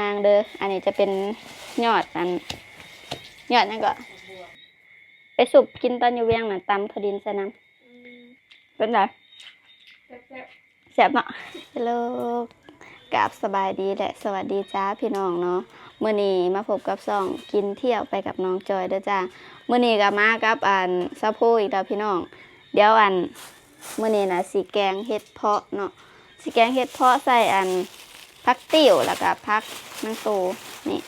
ນາງເດີ. ອັນນີ້ຈະເປັນຍອດ ອັນ ຍອດຫຍັງເກາະ ໄປຊຸບກິນຕອນຢູ່ວຽງນັ້ນ ຕຳຖົ່ວດິນໃສ່ນຳ. ອືມ ເປັນໃດ? ແຊບໆ ແຊບເນາະ. ເຮລໂລ ກາບສະບາຍດີ ແລະ ສະຫວັດດີຈ້າພີ່ນ້ອງເນາະ. ມື້ນີ້ມາພົບກັບຊ່ອງກິນທ່ຽວໄປກັບນ້ອງຈອຍເດີຈ້າ. ມື້ນີ້ກໍມາກັບ ອັນ ສາວໂພອີກແລ້ວພີ່ນ້ອງ. ດຽວ ອັນ ມື້ນີ້ນະ ຊິແກງເຫັດເຜາະເນາະ, ຊິແກງເຫັດເຜາະໃສ່ ອັນ ຜັກຕິ້ວ ແລ້ວກໍຜັກນາງໂຕ ນີ້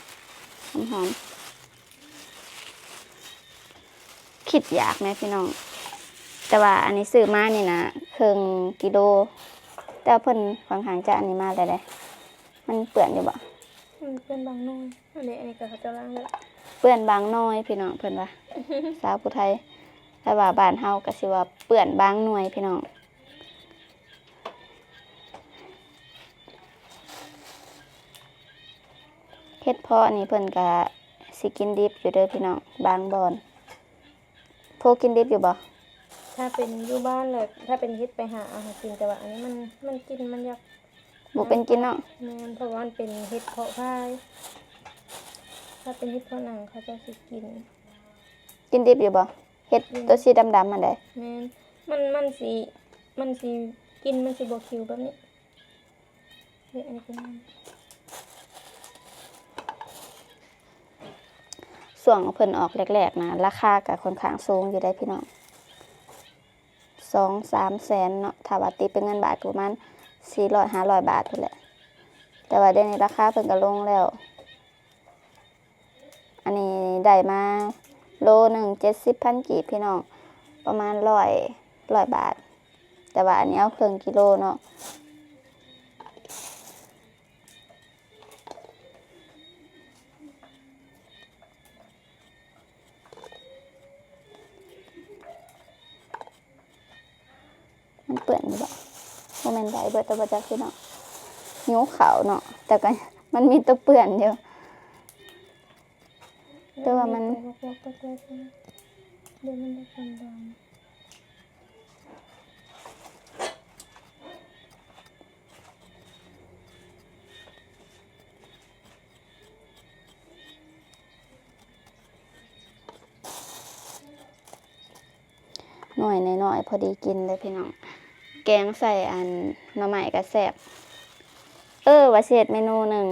ຫອມໆ. ຄິດຢາກແມະພີ່ນ້ອງ, ແຕ່ວ່າອັນນີ້ຊື້ມານີ້ນະ ເຄິ່ງກິໂລ, ແຕ່ວ່າເພິ່ນຂ້ອນຂ້າງຈະອັນນີ້ມາແລ້ວເດ້. ມັນເປື້ອນຢູ່ບໍ່? ມັນເປື້ອນບາງໜ່ອຍ. ອັນນີ້ ອັນນີ້ກໍເຂົາເຈົ້າລ້າງແລ້ວ. ເປື້ອນບາງໜ່ອຍພີ່ນ້ອງ ເພິ່ນວ່າ. ສາວຜູ້ໄທ ແຕ່ວ່າບ້ານເຮົາກໍຊິວ່າເປື້ອນບາງໜ່ວຍພີ່ນ້ອງ. ເຫັດເຜາະນີ້ເພິ່ນກະຊິກິນດິບຢູ່ເດີພີ່ນ້ອງ ບາງບ່ອນ. ໂພກິນດິບຢູ່ບໍ່? ຖ້າເປັນຢູ່ບ້ານແລ້ວ ຖ້າເປັນເຫັດໄປຫາເອົາຫາກິນ, ແຕ່ວ່າອັນນີ້ມັນ ມັນກິນມັນຢາກ ບໍ່ເປັນກິນເນາະ. ແມ່ນ ເພາະວ່າມັນເປັນເຫັດເຜາະພາຍ, ຖ້າເປັນເຫັດເຜາະໜັງເຂົາເຈົ້າຊິກິນ. ກິນດິບຢູ່ບໍ່? ເຫັດ ກິນ ໂຕສີດຳໆຫັ້ນໃດ. ແມ່ນ ມັນ ມັນຊິ ມັນຊິ ກິນມັນຊິບໍ່ຂິວແບບນີ້. ເດ ອັນນີ້ກໍງາມ. ຊ່ວງເພິ່ນອອກແລກໆນະ ລາຄາກໍຂ້ອນຂ້າງສູງຢູ່ເດ້ພີ່ນ້ອງ, ສອງສາມແສນເນາະ. ຖ້າວ່າຕີເປັນເງິນບາດກໍປະມານສີ່ຮ້ອຍຫ້າຮ້ອຍບາດພຸ້ນແຫຼະ, ແຕ່ວ່າດຽວນີ້ລາຄາເພິ່ນກໍລົງແລ້ວ. ອັນນີ້ໄດ້ມາໂລໜຶ່ງເຈັດສິບພັນກີບພີ່ນ້ອງ, ປະມານຮ້ອຍ ຮ້ອຍບາດ, ແຕ່ວ່າອັນນີ້ເອົາເຄິ່ງກິໂລເນາະ. ມັນເປື້ອນຢູ່ບໍ່? ບໍ່ແມ່ນໄດ້ເບິດແລ້ວບໍ່ຈັກພີ່ນ້ອງ, ຫິວເຂົ້າເນາະ, ແຕ່ກໍມັນມີຕົວເປື້ອນຢູ່. ແຕ່ວ່າມັນ ໜ່ວຍນ້ອຍໆ ພໍດີກິນເລີຍພີ່ນ້ອງ, ແກງໃສ່ອັນໜໍ່ໄມ້ກໍແຊບ. ເອີ ວ່າຊິເຮັດເມນູໜຶ່ງ,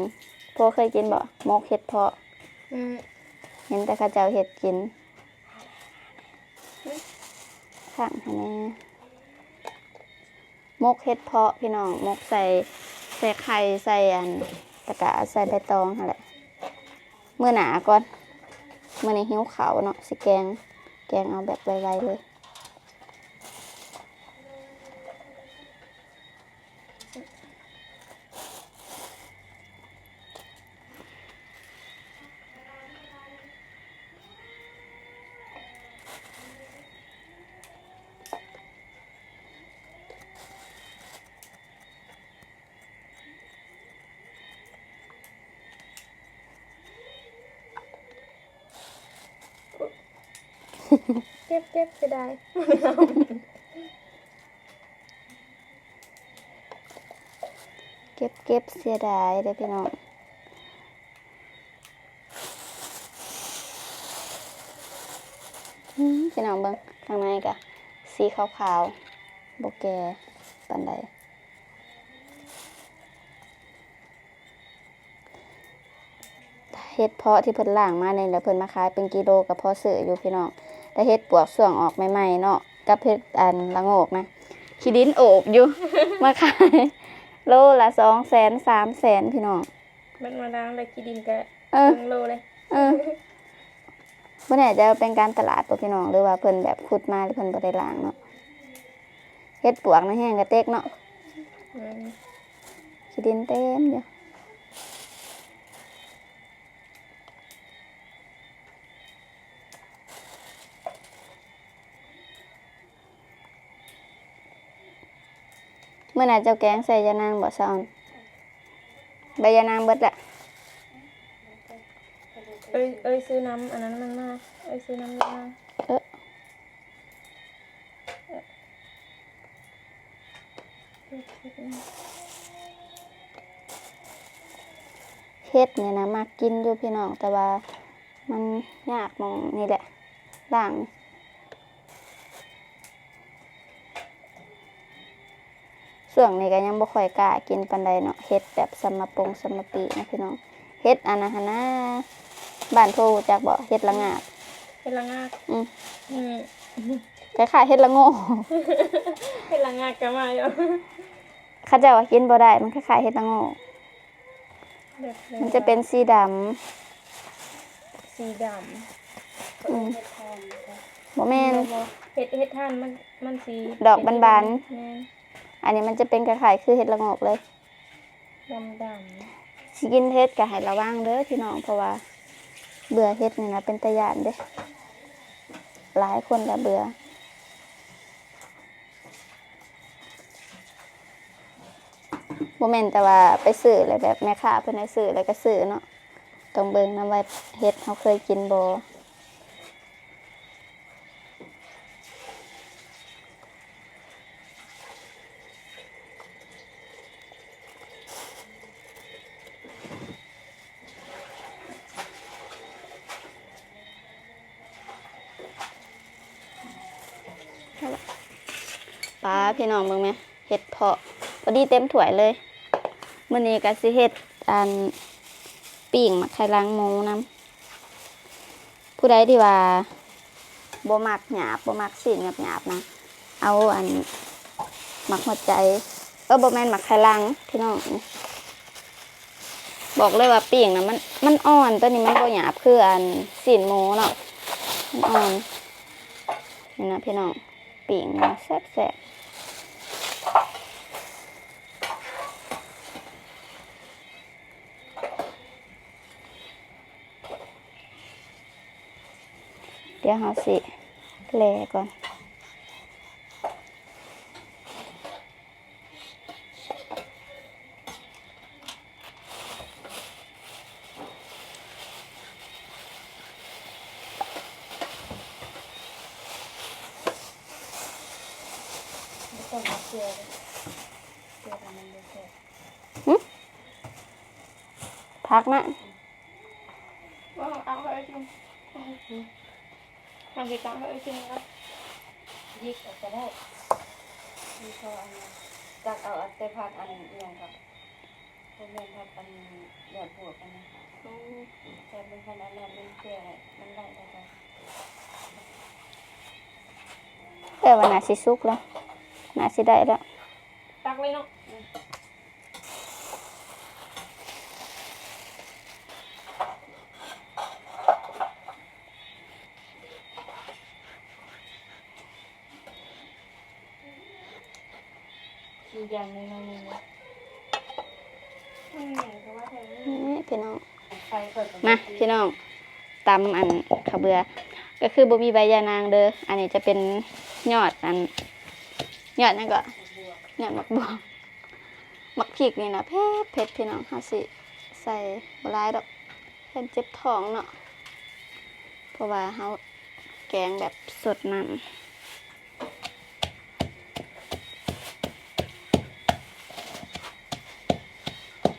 ໂພເຄີຍກິນບໍ່? ໝົກເຫັດເຜາະ. ອືມ ເຫັນແຕ່ເຂົາເຈົ້າເຮັດກິນ. ຂ້າງໃຫ້ແດ່. ໝົກເຫັດເຜາະພີ່ນ້ອງ, ໝົກໃສ່ ໃສ່ໄຂ່ ໃສ່ອັນ ແລ້ວກະໃສ່ໃບຕອງຫັ້ນແຫຼະ. ມື້ໜ້າກ່ອນ, ມື້ນີ້ຫິວເຂົ້າເນາະ, ຊິແກງ ແກງເອົາແບບໄວໆເລີຍ. ເກັບໆ ເສຍດາຍ. ເກັບໆ ເສຍດາຍເດ້ພີ່ນ້ອງ. ອືມ ພີ່ນ້ອງເບິ່ງ ຂ້າງໃນກະສີຂາວໆ ບໍ່ແກ່ປານໃດ. ເຫັດເຜາະທີ່ເພິ່ນລ້າງມານີ້ແຫຼະ ເພິ່ນມາຂາຍເປັນກິໂລກໍພໍຊື້ຢູ່ພີ່ນ້ອງ. ແຕ່ເຫັດປວກຊ່ວງອອກໃໝ່ໆເນາະ ກັບເຫັດອັນລະໂງກນະ ຂີ້ດິນໂອບຢູ່ ມາຂາຍໂລລະສອງແສນ ສາມແສນພີ່ນ້ອງ. ມັນມາລ້າງແລ້ວຂີ້ດິນກໍ ເອີ ເຄິ່ງໂລເລີຍ. ເອີ ບໍ່ແນ່ໃຈວ່າເປັນການຕະຫຼາດບໍ່ພີ່ນ້ອງ ຫຼືວ່າເພິ່ນແບບຂຸດມາແລ້ວເພິ່ນບໍ່ໄດ້ລ້າງເນາະ. ເຫັດປວກນະແຮງກະເຕັກເນາະ. ອືມ ຂີ້ດິນເຕັມຢູ່. ມື້ໜ້າເຈົ້າແກງໃສ່ຢານາງບໍ່ ສາວອອນ? ໃບຢານາງເບິດລະ. ເອີຍ ເອີຍ ຊື້ນ້ຳອັນນັ້ນມັນມາ ເອີຍ ຊື້ນ້ຳຢານາງ. ເອີ ເອີ. ເຮັດ ເຮັດ ເຮັດ. ເຫັດນີ້ນະມັກກິນຢູ່ພີ່ນ້ອງ ແຕ່ວ່າມັນຍາກໝ່ອງນີ້ແຫຼະ ລ້າງ. ຊ່ວງນີ້ກໍຍັງບໍ່ຄ່ອຍກ້າກິນປານໃດເນາະ ເຫັດແບບສຳມະປົງສຳມະປີນະພີ່ນ້ອງ. ເຫັດອັນນັ້ນຫັ້ນນາ ບ້ານໂພຮູ້ຈັກບໍ່? ເຫັດລະງາກ. ເຫັດລະງາກ? ອືມ ອືມ ຄ້າຍໆເຫັດລະໂງກ. ເຫັດລະງາກກໍມາຢູ່. ເຂົາເຈົ້າວ່າກິນບໍ່ໄດ້ ມັນຄ້າຍໆເຫັດລະໂງກ. ແບບໃດ? ມັນຈະເປັນສີດຳ. ສີດຳ. ອືມ ເຂົາເອີ້ນເຫັດຖ່ານບໍ່? ບໍ່ແມ່ນ. ບໍ່ ເຫັດ ເຫັດຖ່ານມັນ ມັນຊິດອກບານໆ. ແມ່ນ. ອັນນີ້ມັນຈະເປັນຄ້າຍໆຄືເຫັດລະໂງກເລີຍ. ດຳໆ. ຊິກິນເຫັດກໍໃຫ້ລະວັງເດີພີ່ນ້ອງ ເພາະວ່າເບື່ອເຫັດນີ້ນະ ເປັນຕາຢ້ານເດ້. ຫຼາຍຄົນລະເບື່ອ. ບໍ່ແມ່ນແຕ່ວ່າໄປຊື້ແລ້ວແບບແມ່ຄ້າເພິ່ນໃຫ້ຊື້ແລ້ວກໍຊື້ເນາະ ຕ້ອງເບິ່ງນຳວ່າເຫັດເຮົາເຄີຍກິນບໍ່. ປາ ພີ່ນ້ອງເບິ່ງແມ ເຫັດເຜາະ ພໍດີເຕັມຖ້ວຍເລີຍ. ມື້ນີ້ກໍຊິເຮັດອັນ ປີ້ງໝາກໄຂ່ຫຼັງໝູນຳ. ຜູ້ໃດທີ່ວ່າບໍ່ມັກຫຍາບ ບໍ່ມັກຊີ້ນຫຍາບໆນະ ເອົາອັນ ໝາກຫົວໃຈ ເອີ ບໍ່ແມ່ນໝາກໄຂ່ຫຼັງພີ່ນ້ອງ. ບອກເລີຍວ່າປີ້ງນະ ມັນ ມັນອ່ອນ ໂຕນີ້ມັນບໍ່ຫຍາບຄືອັນຊີ້ນໝູເນາະ ມັນອ່ອນ. ນີ້ນະພີ່ນ້ອງ ປີ້ງນະແຊບໆ. ດຽວເຮົາຊິແລ່ກ່ອນ. ບໍ່ຕ້ອງເອົາເກືອເດີ ເກືອມັນບໍ່ແຊບ. ຫຶ? ຜັກນະ. ເອົາໃຫ້ກິນ ເອົາໃຫ້ກິນ ເອົາໃຫ້ກິນ ຫຍິບເອົາກໍໄດ້. ນີ້ກໍອັນນັ້ນ ຕັກເອົາແຕ່ຜັກອັນອີ່ຫຍັງກໍ ບໍ່ແມ່ນຜັກອັນຍອດບວບຫັ້ນນະ. ອືມ ແຕ່ມັນ ອັນນັ້ນມັນເປື່ອຍ ມັນໄຫຼແລ້ວກໍ ແຕ່ວ່າໜ້າຊິສຸກແລ້ວ ໜ້າຊິໄດ້ແລ້ວ. ຕັກເລີຍເນາະ. ອີກຢ່າງໜຶ່ງ ນີ້ພີ່ນ້ອງ ມາພີ່ນ້ອງ ຕຳອັນເຂົ້າເບືອ ກໍຄືບໍ່ມີໃບຢານາງເດີ. ອັນນີ້ຈະເປັນຍອດອັນ ຍອດຫຍັງເກາະ? ຍອດໝາກບວບ. ໝາກພິກນີ້ນະເຜັດໆ ພີ່ນ້ອງ ເຮົາຊິໃສ່ບໍ່ຫຼາຍດອກ ຢ້ານເຈັບທ້ອງເນາະ ເພາະວ່າເຮົາແກງແບບສົດນ້ຳ.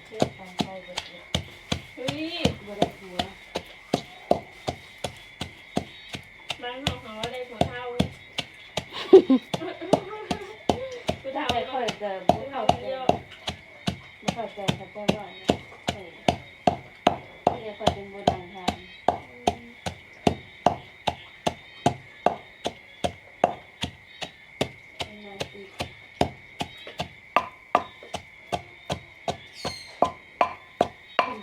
ເຮັດໄປໃສ່ເບິດເລີຍ ເຮີ້ຍ ບໍ່ໄດ້ຜົວ. ບ້ານເຮົາເຂົາວ່າໄດ້ຜົວເຖົ້າ ຜູ້ເຖົ້າ ແຕ່ຂ້ອຍກໍບໍ່ເຂົ້າໃຈ ບໍ່ເຂົ້າໃຈເຂົາເຈົ້າເວົ້ານະ ຂ້ອຍ ຂ້ອຍຈຶ່ງບໍ່ດັງທາງ. ອືມ ເປັນຫຍັງອີກ? ອືມ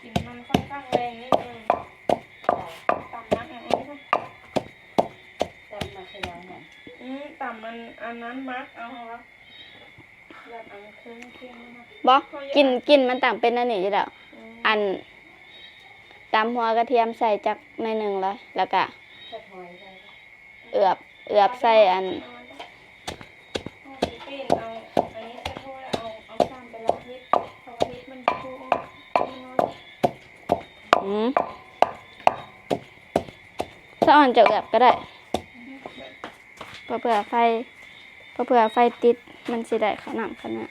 ກິນມັນຂ້ອນຂ້າງແຮງນິດໜຶ່ງ. ຕຳໝາກຫຍັງນີ້? ຕຳໝາກຂະຫຍາຫຍັງ? ອືມ ຕຳອັນ ອັນນັ້ນໝາກເອົາຫັ້ນວະ. ບໍ່ ກິ່ນ ກິ່ນມັນຕ້ອງເປັນອັນນີ້ຢູ່ແລ້ວ. ອືມ ອັນ ຕຳຫົວກະທຽມໃສ່ຈັກໜ້ອຍໜຶ່ງເລີຍ ແລ້ວກະ ເອືອບ ເອືອບໃສ່ອັນ ອືມ ສະອອນເຈົ້າເອືອບກໍໄດ້ ເພື່ອ ເພື່ອໄຟ ເພື່ອ ເພື່ອໄຟຕິດ. ມັນຊິໄດ້ເຂົ້ານ້ຳຂະໜາດ.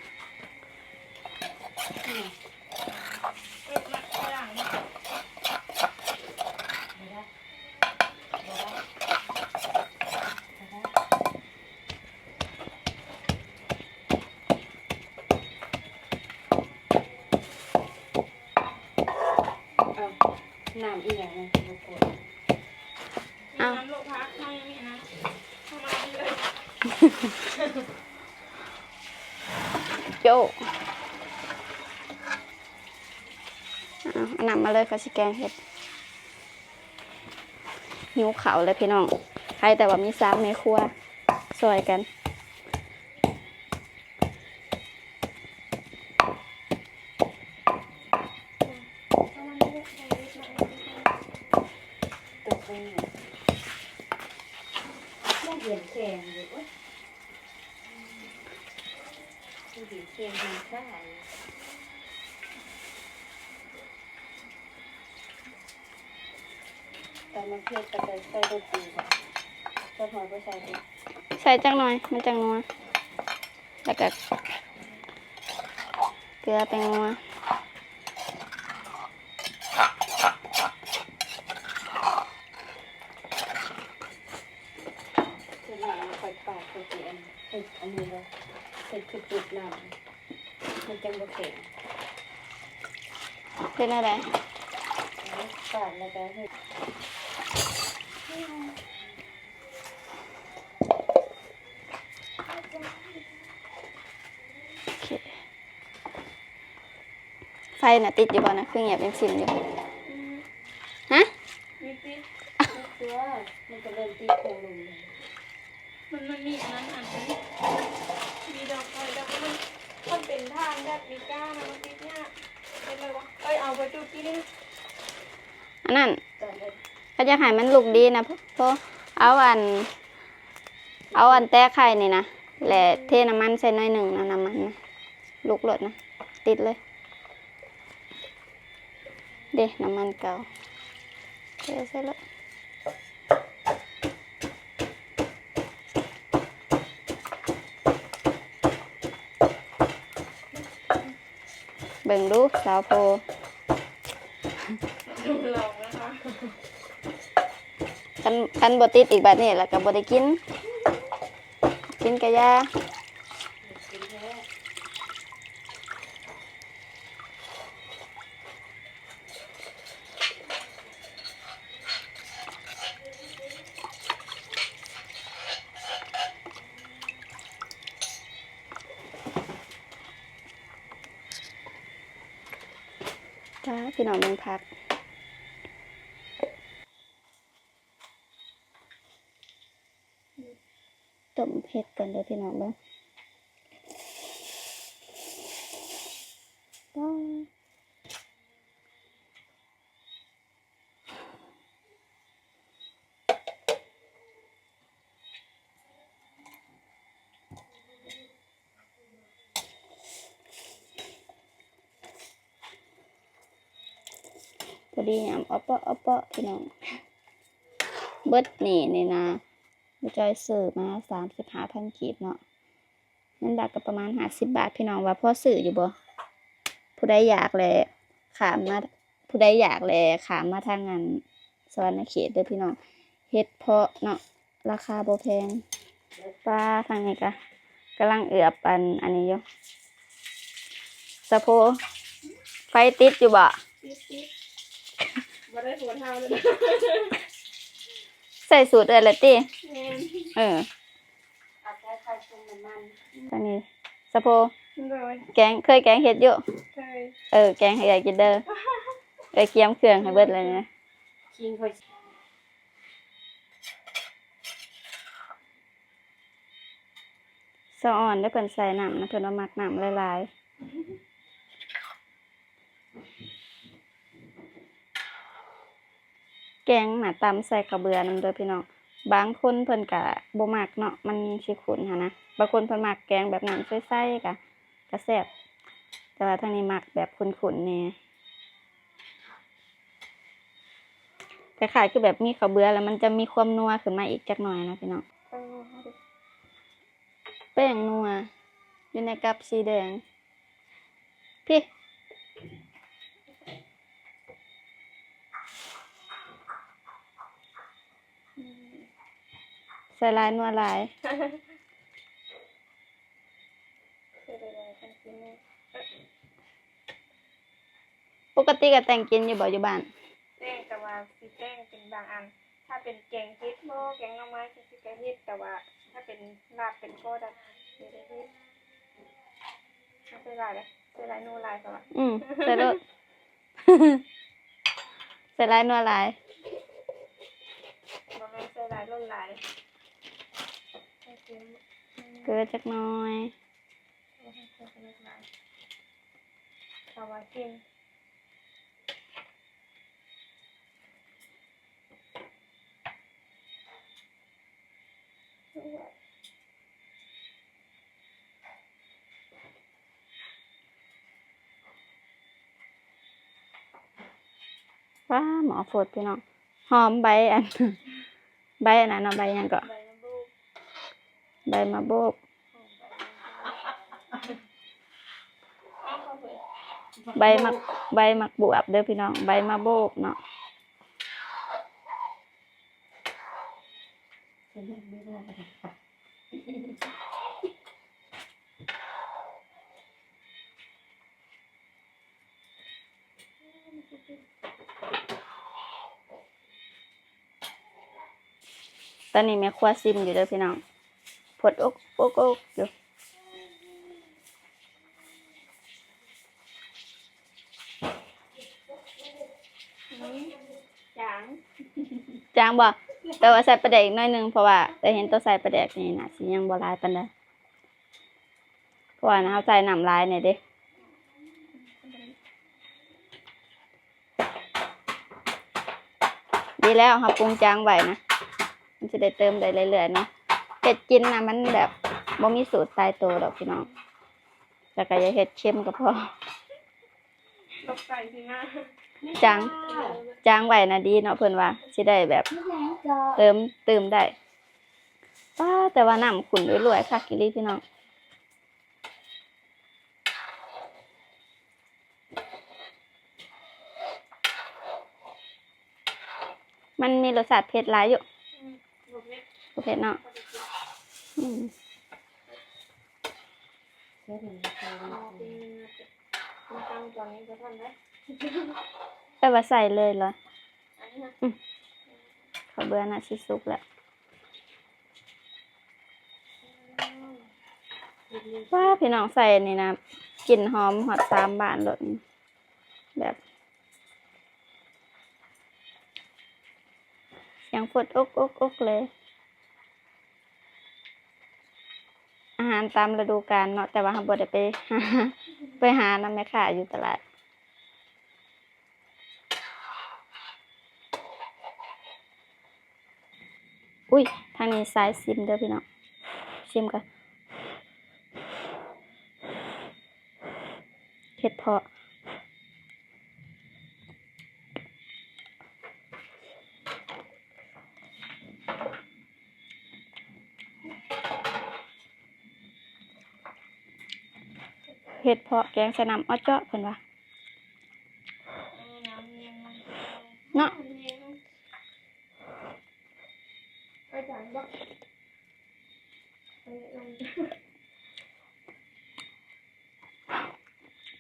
ເອົາ ນ້ຳອີ່ຫຍັງມັນຄືບໍ່ກົດ? ເອົ້າ ນ້ຳລົວກຜັກ ເຮົາຍັງມີອັນນັ້ນ ເຮົາມາດີເລີຍ. ໂຈ້ ເອົາ ເອົານ້ຳມາເລີຍ ຂ້ອຍຊິແກງເຫັດ. ຫິວເຂົ້າແລ້ວພີ່ນ້ອງ ໃຜແຕ່ວ່າມີສາມແມ່ຄົວຊ່ອຍກັນ. ຕົກໄປນີ້ ມັນເຢັນແຂງຢູ່ ໂອ້ຍ ມັນເຢັນແຂງ ມັນຊາຢູ່. ຕຳບັກເຜັດກໍໃສ່ ໃສ່ລົດດີບໍ່? ຈັກໜ້ອຍບໍ່ໃສ່ຕິ? ໃສ່ຈັກໜ້ອຍ ມັນຈັ່ງນົວ. ແລ້ວກໍເກືອ ແປ້ງນົວ. ສ່ວນຫຼາຍຂ້ອຍປາດ ຂ້ອຍຊິອັນ ເຮັດອັນນີ້ເລີຍ ເຮັດຄືຈຸບນ້ຳ ມັນຈັ່ງບໍ່ແຂງ. ເຮັດແນວໃດ? ປາດແລ້ວກໍເຮັດ. ໂອເຄ ໄຟນະຕິດຢູ່ບໍ່ນະ? ຄືງຽບເປັນຊິມຢູ່. ອືມ ຮະ? ມີຕິດ ຕິດຕົວະ ມັນກໍເລີ່ມຕິດໂຄງລົງເລີຍ. ມັນ ມັນມີອັນນັ້ນອັນໜຶ່ງ ມີດອກໄຟ ດອກໄຟ ມັນ ມັນເປັນຖ່ານແບບມີກ້ານະ ມັນຕິດຍາກ. ເຮັດແລ້ວບໍ່? ເອີຍ ເອົາໄປຈຸດທີ່ນີ້ ອັນນັ້ນ ເຂົາຢາກໃຫ້ມັນລຸກດີນະ ໂພ ເອົາອັນ ເອົາອັນແຕກໄຂ່ນີ້ນະ ແລະເທນ້ຳມັນໃສ່ໜ້ອຍໜຶ່ງນະ ນ້ຳມັນນະ ລຸກໂລດນະ ຕິດເລີຍ. ເດ້ ນ້ຳມັນເກົ່າ ເທໃສ່ໂລດ. ເບິ່ງດູສາວໂພ ລອງນະຄະ ຄັນ ຄັນບໍ່ຕິດອີກບາດນີ້ລະກະບໍ່ໄດ້ກິນ ກິນກະຢ່າ. ຈ້າ ພີ່ນ້ອງເບິ່ງຜັກ ຕົ້ມເຜັດກ່ອນເດີພີ່ນ້ອງເດີ. ພໍດີຍາມເອາະເປາະເອາະເປາະພີ່ນ້ອງ. ເບິດນີ້ນີ້ນະ ບໍ່ຈ່ອຍຊື້ມາສາມສິບຫ້າພັນກີບເນາະ. ເງິນບາດກໍປະມານຫ້າສິບບາດ ພີ່ນ້ອງວ່າພໍຊື້ຢູ່ບໍ່? ຜູ້ໃດຢາກແຫຼະຂ້າມມາ ຜູ້ໃດຢາກແຫຼະຂ້າມມາທາງອັນສະຫວັນນະເຂດເດີພີ່ນ້ອງ. ເຫັດເຜາະເນາະ ລາຄາບໍ່ແພງ. ປາ ທາງນີ້ກະກຳລັງເອືອບອັນ ອັນນີ້ຢູ່. ສາໂພ ໄຟຕິດຢູ່ບໍ່? ຕິດ ຕິດ ບໍ່ໄດ້ຜົວເຖົ້າເລີຍ. ໃສ່ສູດເອື້ອຍແລ້ວຕິ? ແມ່ນ ເອີ. ເອົາໃສ່ໄຂ່ຈຸ່ມນ້ຳມັນ. ທາງນີ້ສາໂພ ໂດຍ ແກງ ເຄີຍແກງເຫັດຢູ່? ເຄີຍ. ເອີ ແກງໃຫ້ເອື້ອຍກິນເດີ. ເອື້ອຍກຽມເຄື່ອງໃຫ້ເບິດແລ້ວນະ. ຄິງຂ້ອຍ ສະອອນເດ້ ເພິ່ນໃສ່ນ້ຳນະ ເພິ່ນວ່າມັກນ້ຳຫຼາຍໆ. ແກງນະຕຳໃສ່ເຂົ້າເບືອນຳເດີພີ່ນ້ອງ. ບາງຄົນເພິ່ນກະບໍ່ມັກເນາະ ມັນຊິຂຸ້ນຫັ້ນນະ. ບາງຄົນເພິ່ນມັກແກງແບບນ້ຳໃສໆ ກະ ກະແຊບ ແຕ່ວ່າທາງນີ້ມັກແບບຂຸ້ນໆແດ່. ຄ້າຍໆຄືແບບມີເຂົ້າເບືອ ແລ້ວມັນຈະມີຄວາມນົວຂຶ້ນມາອີກຈັກໜ້ອຍນະພີ່ນ້ອງ. ແປ້ງນົວ ແປ້ງນົວ ຢູ່ໃນກັບສີແດງ ພີ້ ໃສ່ຫຼາຍນົວຫຼາຍ. ປົກກະຕິກະແຕ່ງກິນຢູ່ບໍ່ ຢູ່ບ້ານ? ແຕ່ງ ແຕ່ວ່າຊິແຕ່ງເປັນບາງອັນ ຖ້າເປັນແກງເຫັດບໍ ແກງໜໍ່ໄມ້ຈັ່ງຊີ້ກະເຮັດ ແຕ່ວ່າຖ້າເປັນລາບເປັນກ້ອນ ບໍ່ໄດ້ເຮັດ. ໃສ່ຫຼາຍເດ້ ໃສ່ຫຼາຍນົວຫຼາຍ ເຂົາວ່າ ອືມ ໃສ່ໂລດ ໃສ່ຫຼາຍນົວຫຼາຍ ບໍ່ແມ່ນໃສ່ຫຼາຍນົວຫຼາຍ ໃສ່ເກືອ ເກືອຈັກໜ້ອຍ ເຂົາວ່າເກັ່ງ. ວ້າ ໝໍ້ຟົດພີ່ນ້ອງ ຫອມໃບອັນ ໃບອັນນັ້ນເນາະ ໃບຫຍັງເກາະ ໃບມະໂບກ ໃບມະໂບກ ໃບໝາກ ໃບໝາກບວບເດີພີ່ນ້ອງ ໃບມະໂບກເນາະ. ຕອນນີ້ແມ່ຄົວຊິມຢູ່ເດີພີ່ນ້ອງ ຟົດອົກໆໆຢູ່. ອືມ ຈາງ ຈາງບໍ່? ແຕ່ວ່າໃສ່ປາແດກອີກໜ້ອຍໜຶ່ງ ເພາະວ່າໄດ້ເຫັນໂຕໃສ່ປາແດກນີ້ໜ້າຊິຍັງບໍ່ຫຼາຍປານໃດ ເພາະວ່າເຮົາໃສ່ນ້ຳຫຼາຍແດ່ເດ້. ດີແລ້ວເຮົາປຸງຈາງໄວ້ນະ ມັນຊິໄດ້ເຕີມໄດ້ເລື້ອຍໆເນາະ. ເຮັດກິນນະ ມັນແບບບໍ່ມີສູດຕາຍໂຕດອກພີ່ນ້ອງ ແຕ່ກະຢ່າເຮັດເຄັມກະພໍ. ຈາງ ຈາງໄວ້ນະດີເນາະ ເພິ່ນວ່າຊິໄດ້ແບບເຕີມຕື່ມໄດ້. ປ້າ ແຕ່ວ່ານ້ຳຂຸ້ນລວຍໆ ຄັກອີ່ຫຼີພີ່ນ້ອງ. ມັນມີລົດຊາດເຜັດຫຼາຍຢູ່. ອືມ ບໍ່ເຜັດ ບໍ່ເຜັດເນາະ. ອືມ ແປວ່າໃສ່ເລີຍເຫຼືອ? ອືມ ເຂົ້າເບືອນະ ຊິສຸກແລ້ວ. ວ້າ ພີ່ນ້ອງ ໃສ່ອັນນີ້ນະ ກິ່ນຫອມຮອດສາມບ້ານໂລດ ແບບ ສຽງຟົດອົກໆໆເລີຍ. ອາຫານຕາມລະດູການເນາະ ແຕ່ວ່າເຮົາບໍ່ໄດ້ໄປ ໄປຫານຳແມ່ຄ້າຢູ່ຕະຫຼາດ. ອຸ້ຍ ທາງນີ້ສາຍຊິມເດີພີ່ນ້ອງ ຊິມກ່ອນ. ເຫັດເຜາະ ເຫັດເຜາະແກງໃສ່ນ້ຳອອດເຈາະ ເພິ່ນວ່າເນາະ.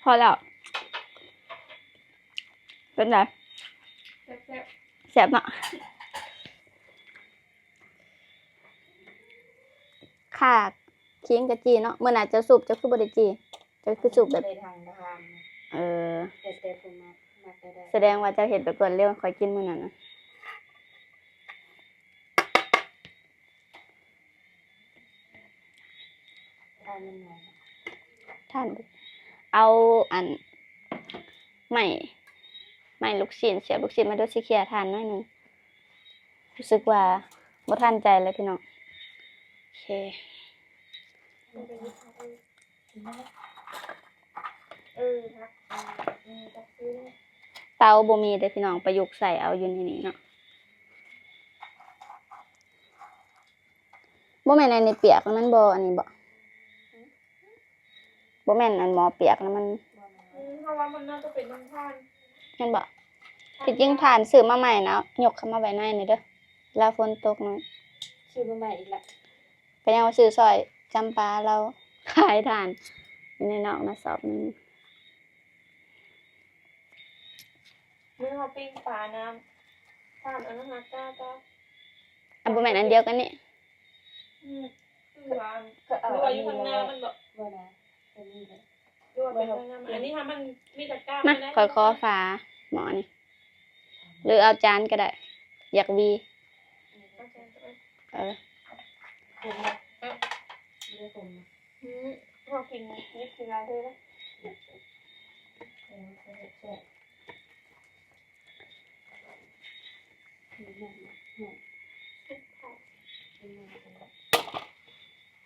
ພໍແລ້ວ ເປັນໃດ? ແຊບໆ ແຊບເນາະ. ຂ້າຂີງກະຈີ່ເນາະ. ມື້ໜ້າເຈົ້າສູບ ເຈົ້າຄືບໍ່ໄດ້ຈີ່? ເຈົ້າຄືສູບແບບ ເອີ ແຕ່ ແຕ່ຜູ້ມັກ ມັກແບບໃດ? ສະແດງວ່າເຈົ້າເຮັດແບບລວດເລັວ ຂ້ອຍກິນມື້ນັ້ນນະ. ທ່ານ ເອົາອັນ ໄມ້ ໄມ້ລູກຊີ້ນ ສຽບລູກຊີ້ນມາດູ ຊິເຄຍທ່ານໜ້ອຍໜຶ່ງ. ຮູ້ສຶກວ່າບໍ່ທັນໃຈເລີຍພີ່ນ້ອງ. ໂອເຄ ເຕົາບໍ່ມີເດີພີ່ນ້ອງ ປະຍຸກໃສ່ເອົາຢູ່ໃນນີ້ເນາະ. ບໍ່ແມ່ນອັນນີ້ປຽກ ມັນບໍ່ ອັນນີ້ບໍ່? ບໍ່ແມ່ນອັນໝໍ້ປຽກນະ ມັນ ອືມ ເຮົາວ່າມັນໜ້າຈະເປັນນ້ຳຖ່ານ ແມ່ນບໍ່? ທີ່ຈິງຖ່ານຊື້ມາໃໝ່ນະ ຍົກເຂົ້າມາໄວ້ໃນນີ້ເດີ ລາວຝົນຕົກເນາະ. ຊື້ມາໃໝ່ອີກລະ ກໍຍັງວ່າຊື້ຊ່ອຍຈຳປາລາວຂາຍຖ່ານຢູ່ໃນນອກນະ ສອບໜຶ່ງ. ມື້ເຮົາປີ້ງປານະ ຖ່ານອັນນັ້ນນະ ກ້າ ກ້າ ອັນ ບໍ່ແມ່ນອັນດຽວກັນນີ້? ອືມ ຄືວ່າ ຄືວ່າຢູ່ທາງໜ້າມັນບໍ? ບໍ່ນະ ອັນນີ້ແຫຼະ ຫຼືວ່າເປັນທາງໜ້າມັນ? ອັນນີ້ຫາມັນມີແຕ່ກ້າມ. ມາ ຂ້ອຍຂໍຝາໝໍ້ນີ້ ຫຼືເອົາຈານກໍໄດ້ ຢາກຫວີ. ເອີ ຂົມບໍ່? ບໍ່ໄດ້ຂົມ. ອືມ ເຮົາກິນນິດກິນຫຼາຍເທື່ອເດ້.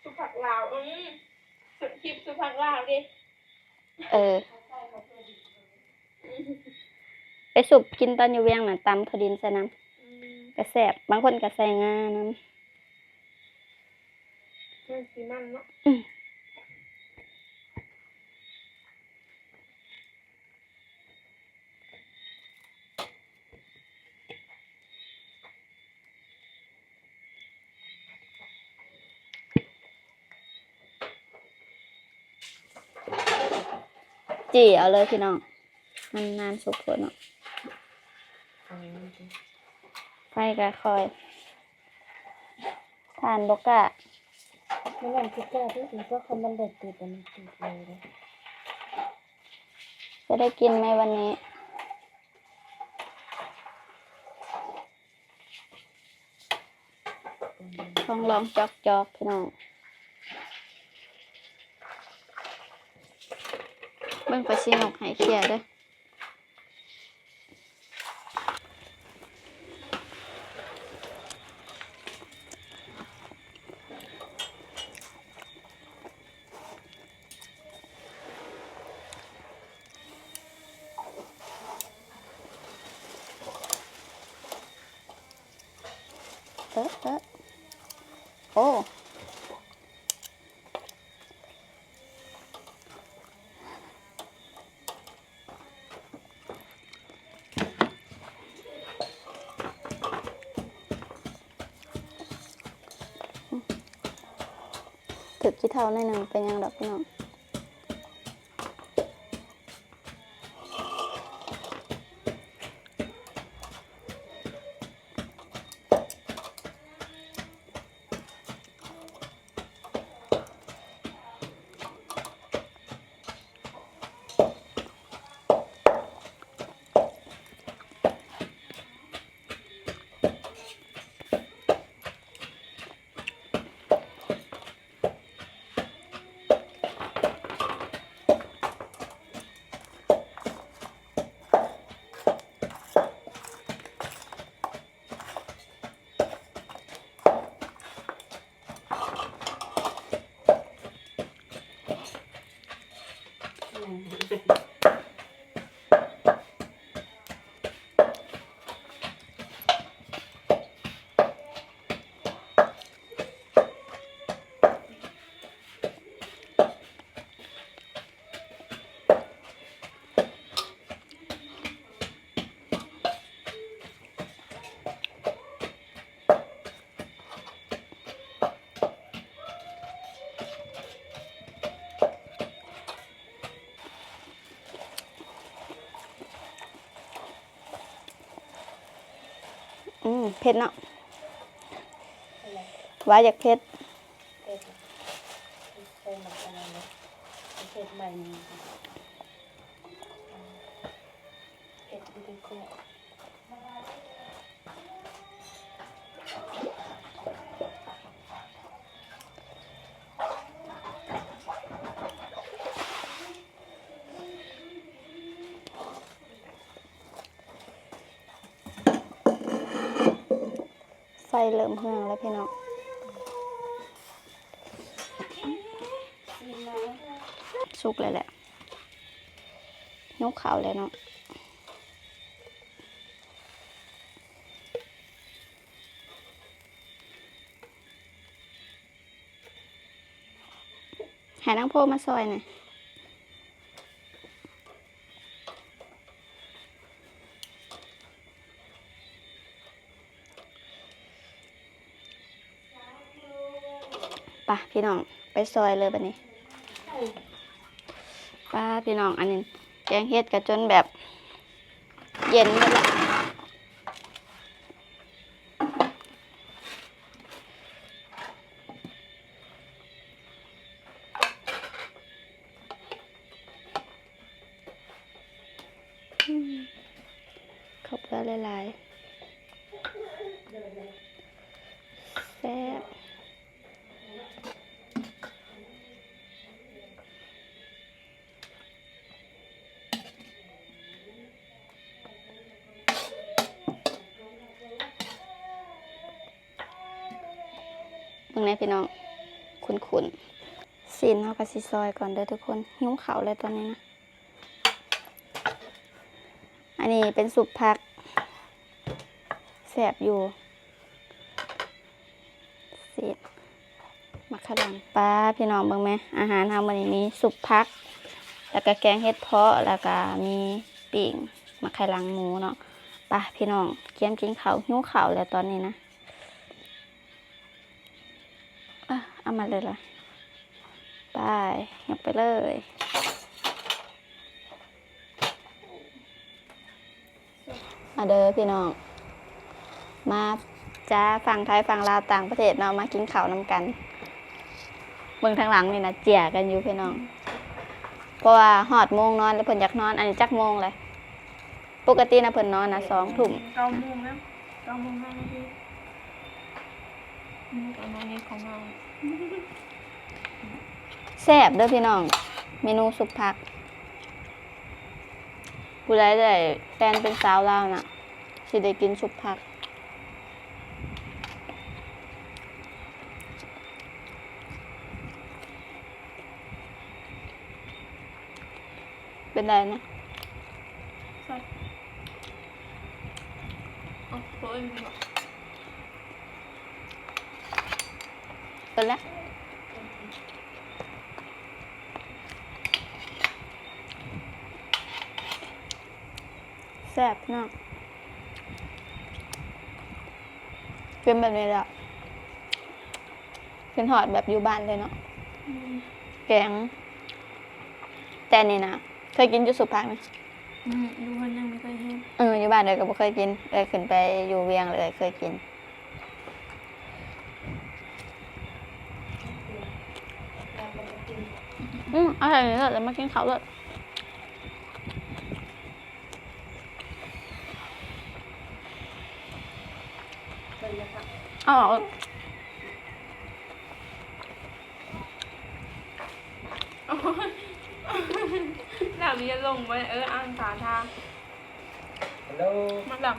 ສຸບຜັກລາວ ອືມ ສຸບ ຄລິບສຸບຜັກລາວເດ້. ເອີ ໄປສຸບກິນຕອນຢູ່ວຽງນະ ຕຳຖົ່ວດິນໃສ່ນຳ ອືມ ກໍແຊບ ບາງຄົນກໍໃສ່ງານຳ. ມັນຊິມັນເນາະ ອືມ. ຈີ່ເອົາເລີຍພີ່ນ້ອງ ມັນນານສຸກໂພດເນາະ ໄຟກໍຄ່ອຍ ຖ່ານບໍ່ກ້າ ມັນນັ້ນຄືກ້າເດ້ ເພາະຄັນມັນໄດ້ຕິດ ອັນນີ້ຕິດເລີຍເດ້. ຈະໄດ້ກິນໄໝວັນນີ້? ລອງໆ ຈອກໆ ພີ່ນ້ອງ ເບິ່ງ ຂ້ອຍຊິຍົກໃຫ້ເຄຍເດີ. ເອີ ເອີ ໂອ້ ຖືກຂີ້ເຖ້າໜ້ອຍໜຶ່ງ ເປັນຫຍັງດອກພີ່ນ້ອງ. ອືມ ເຜັດເນາະ ວ່າຢາກເຜັດ ເຜັດ ໃສ່ໝາກອັນນັ້ນເລີຍ ເຜັດໃໝ່ນີ້ ເຜັດຢູ່ໃນຄົກ. ໄຟເລີ່ມເຮືອງແລ້ວພີ່ນ້ອງ ສຸກແລ້ວແຫຼະ ຫິວເຂົ້າແລ້ວເນາະ. ໃຫ້ນາງໂພມາຊ່ອຍແດ່. ອ່ະ ພີ່ນ້ອງ ໄປຊອຍເລີຍບັດນີ້. ປ້າ ພີ່ນ້ອງ ອັນນີ້ແກງເຫັດກໍຈົນແບບເຢັນໝົດລະ. ອືມ ເຂົ້າເປືອກຫຼາຍໆ ແຊບ. ເບິ່ງແດ່ພີ່ນ້ອງ ຂຸ້ນໆ. ຊີ້ນເຮົາກໍຊິຊອຍກ່ອນເດີທຸກຄົນ ຫິວເຂົ້າແລ້ວຕອນນີ້ນະ. ອັນນີ້ເປັນຊຸບຜັກ ແຊບຢູ່ ຊີ້ນ ໝາກຂະດັງ. ປ້າ ພີ່ນ້ອງເບິ່ງແມ ອາຫານເຮົາມື້ນີ້ມີຊຸບຜັກ ແລ້ວກະແກງເຫັດເພາະ ແລ້ວກະມີປີ້ງໝາກຂະດັງໝູເນາະ. ໄປພີ່ນ້ອງ ກຽມກິນເຂົ້າ ຫິວເຂົ້າແລ້ວຕອນນີ້ນະ. ເອີ ເອົາມາເລີຍລະ ໄປ ຍົກໄປເລີຍ. ມາເດີພີ່ນ້ອງ ມາຈ້າ ຝັ່ງໄທ ຝັ່ງລາວ ຕ່າງປະເທດເນາະ ມາກິນເຂົ້ານຳກັນ. ເບິ່ງທາງຫຼັງນີ້ນະ ເຈຍກັນຢູ່ພີ່ນ້ອງ ເພາະວ່າຮອດໂມງນອນແລ້ວ ເພິ່ນຢາກນອນ. ອັນນີ້ຈັກໂມງແລ້ວ? ປົກກະຕິນະເພິ່ນນອນນະ ສອງທຸ່ມ. ເກົ້າໂມງແລ້ວ ເກົ້າໂມງຫ້ານາທີ. ແຊບເດີພີ່ນ້ອງ ເມນູຊຸບຜັກ. ຜູ້ໃດໄດ້ແຟນເປັນສາວລາວນະ ຊິໄດ້ກິນຊຸບຜັກ. ເປັນໃດນະ? ແຊບ. ໂອ້ຍ ເປີດແລ້ວ. ແຊບເນາະ ກິນແບບນີ້ແຫຼະ ຄິດຮອດແບບຢູ່ບ້ານເລີຍເນາະ. ອືມ ແກງ ແຕ່ນີ້ນະ ເຄີຍກິນຢູ່ຊຸບຜັກນະ? ອືມ ຢູ່ເຮືອນຍັງບໍ່ເຄີຍເຫັນ. ເອີ ຢູ່ບ້ານເອື້ອຍກໍບໍ່ເຄີຍກິນ ເອື້ອຍຂຶ້ນໄປຢູ່ວຽງແລ້ວເອື້ອຍເຄີຍກິນ. ອືມ ເອົາໃສ່ນີ້ໂລດ ແລ້ວມາກິນເຂົ້າໂລດ. ເອົາອອກ ໂອ້ຍ ນ້ຳມັນຈະລົງໄວ້. ເອີ ອ່ານສາທາ ຮັລໂຫຼ ມາແລ້ວ.